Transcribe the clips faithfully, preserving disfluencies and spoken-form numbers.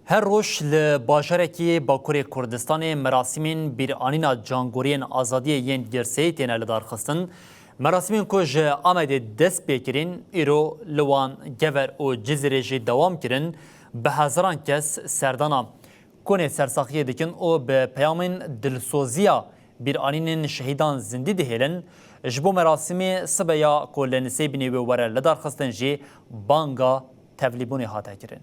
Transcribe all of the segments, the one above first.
Her roj li bajarekî Bakurê Kurdistanê merasîmên bîranîna cangoriyên azadiyê yên girseyî têne lidarxistin. Merasîmên ku ji Amedê dest pê kirin, îro li Wan, Gever û Cizîrê jî dewam kirin, bi hezaran kes serdana konê sersaxiyê dikin û bi peyamên dilsoziya bîranînên şehîdan zindî dihêlin. Ji bo merasîmê sibe ya ku li Nisêbînê wê were lidarxistin jî banga tevlîbûnê hate kirin.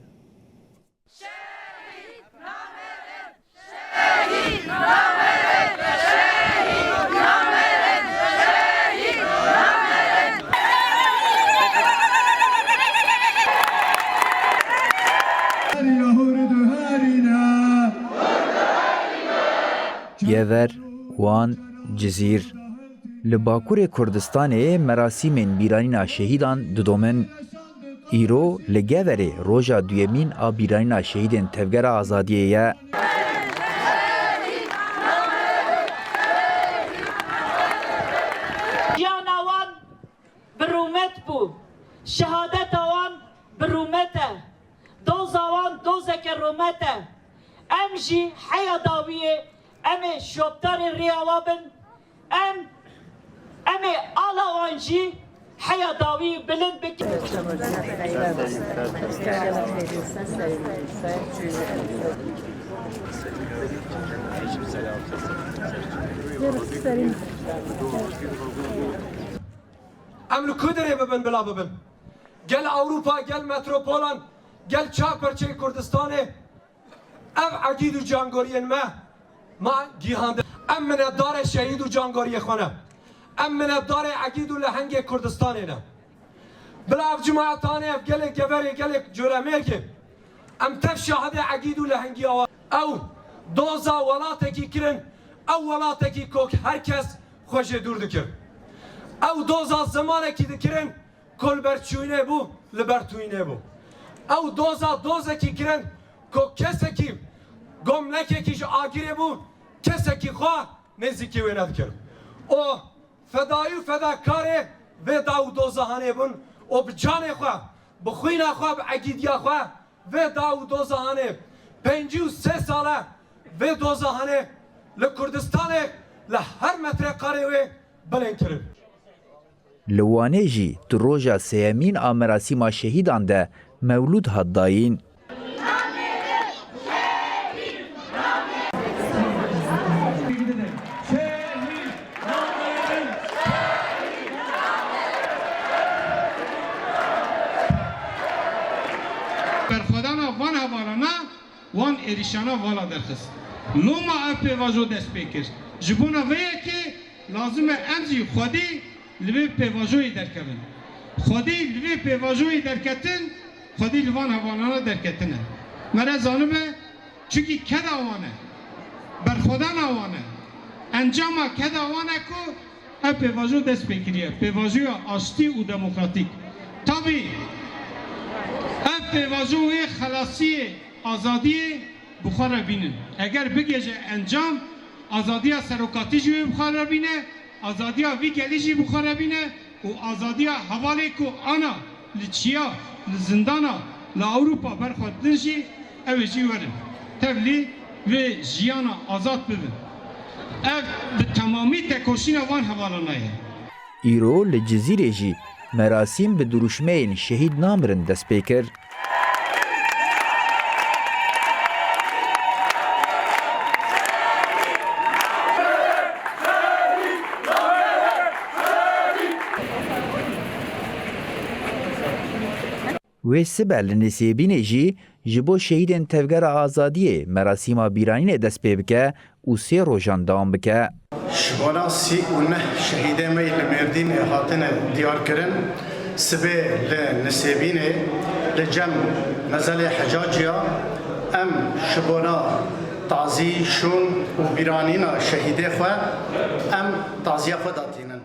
Gever, Wan, Cizîr. Li Bakurê Kurdistanê merasîmên bîranîna şehîdan didomin. Îro li Geverê roja duyemîn a bîranîna şehîdên Tevgera Azadiyê ye. Jiyana wan bi rûmet bû. Şehadeta wan bi rûmet e. Doza wan dozeke rûmet e. Em jî heya dawiyê em ê şopdarê riya wa bin. Em, em ê ala wan jî heya dawî bilind bikin. Em li ku derê bibin bila bibin? Gel Ewropa, gel metropolan, gel çar perçeyê Kurdistanê. Ev egîd û cangoriyên me, ma gihande. Em minetdarê şehîd û cangoriyê xwe ne. Em minetdarê egîd û lehengê Kurdistanê ne. Bila ev cimaetanê, ev gelê Geverê, gelê Colemêrgê, em tev şahidê egîd û lehengiya wan. Ew doza welatekî kirin, ew welatekî kok her kes xwe jê dûr dikir. Ew doza zemanekî dikirin, ku li ber çûyînê bû, li ber tûyînê bû. Ew doza dozekî kirin ku kesekî, gomlekekî ji agirê bû, kesekî xwe nêzîkî wê nedikir. Û fedayî û fedakarê vê da û dozahanê bûn û bi canê xwe, bi xwîna xwe, bi egîdiya xwe vê da û dozahanê, pêncî û sê sale vê dozahanê li Kurdistanê li her metrekarê wê bilind kirin. Li Wanê jî di roja sêyemîn a merasîma şehîdan de mewlûd hat dayîn. Berxwedana van hevalana wan êrîşana vala derxist. Loma ev pêvajo dest pê kir. Ji bona vê yekê lazim e em jî xwedî li vê pêvajoyê derkevin. Xwedî li vê pêvajoyê derketin, xwedî li van hevalana derketine. Mere zanibe, çikî keda wan e, berxwedana wan e, encama keda wan e ku ev pêvajo dest pê kiriye. Pêvajoya aştî û demokratîk. Tabî, ev pêvajo wê xelasiyê azadiyê bi xwe re bînin. Eger bigihêje encam, azadiya serokatî jî wê bi xwe re bîne, azadiya vî gelî jî bi xwe re bîne û azadiya hevalê ku ana li çiya, li zindana, li Ewropa ber xwe didin jî, ew ê jî werin. Tevlî vê jiyana azad bibin. Ev bi temamî tekoşîna van hevalana ye. Îro li Cizîrê jî merasîm bi dirûşmeyên Şehîd Namirin dest pê kir. Wê sibe li Nisêbînê jî ji bo şehîdên Tevgera Azadiyê merasîma bîranînê dest pê bike û sê rojan dewam bike. Ji bona sî û neh şehîdê me yê li Mêrdînê hatine diyarkirin, sibê li Nisêbînê li cem mezelê Hecaciya em ji bona tazî, şûn û bîranîna şehîdê xwe em taziya xwe datînin.